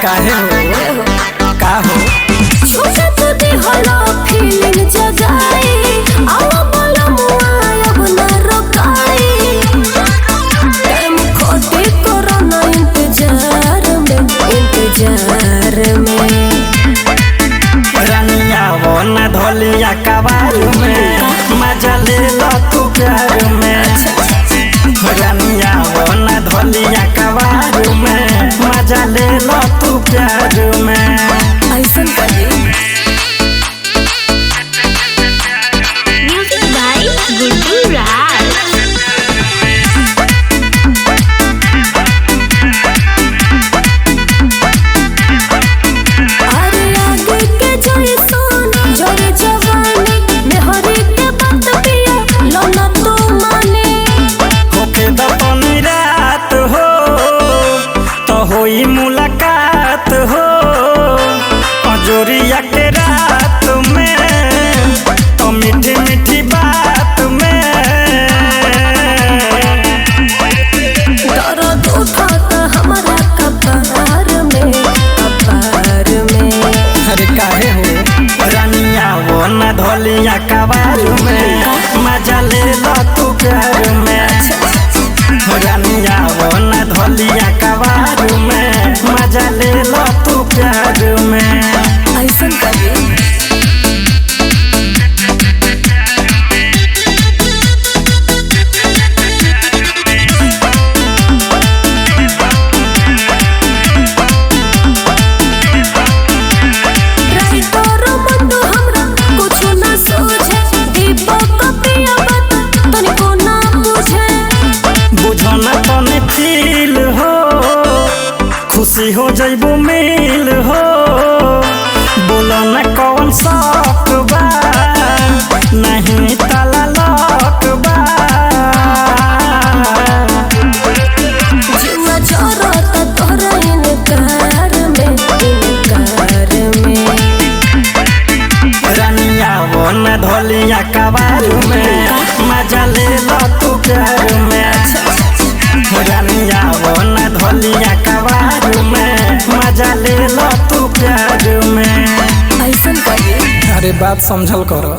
काहे हो का हो छोटा तो देहला फीलिंग जगाई, आवा बोला मुआ अब ना रोकाई। टाइम खोटे करो ना इंतजार में, इंतजार में। रनिया वो न धोलिया कबार में, मजा ले लो तू प्यार में। रनिया वो न धोलिया कबार में, मजा ले लो तू प्यार में। ऐसन करी। Music by Guddu Raj. अरे आगे के जैसन जोरे जवानी मेहरी के बात पिया लो ना तू माने। होके दपनी रात हो तो होई मुलाकात हो, अजोरिया के रात में तो मीठी मीठी बात में। दर्द उठाता हमारा कपार में, कपार में। अरे काहे हो रनिया वो न धोलिया कबार में, मजा ले लो तू प्यार में। रनिया वो न धोलिया कबार में, मजा ले लो तू प्यार में। ऐसन करी। राइटर मंडू हमरा कुछु ना सूझे, दीपक प्रिय बात तनिको ना बुझे। बुझो न तने फील हो, खुशी हो जइबो मिल हो। बोलो न कौन शौक बा, नहीं ताला लॉक बा। जुआ चोरता तोहरा इनकार में, इनकार में। रनिया वो न धोलिया कबार में, मजा ले लो तू प्यार में। रनिया वो न धोलिया कबार में, मजा ले लो तू प्यार में। ऐसन करी। अरे बात समझल करो।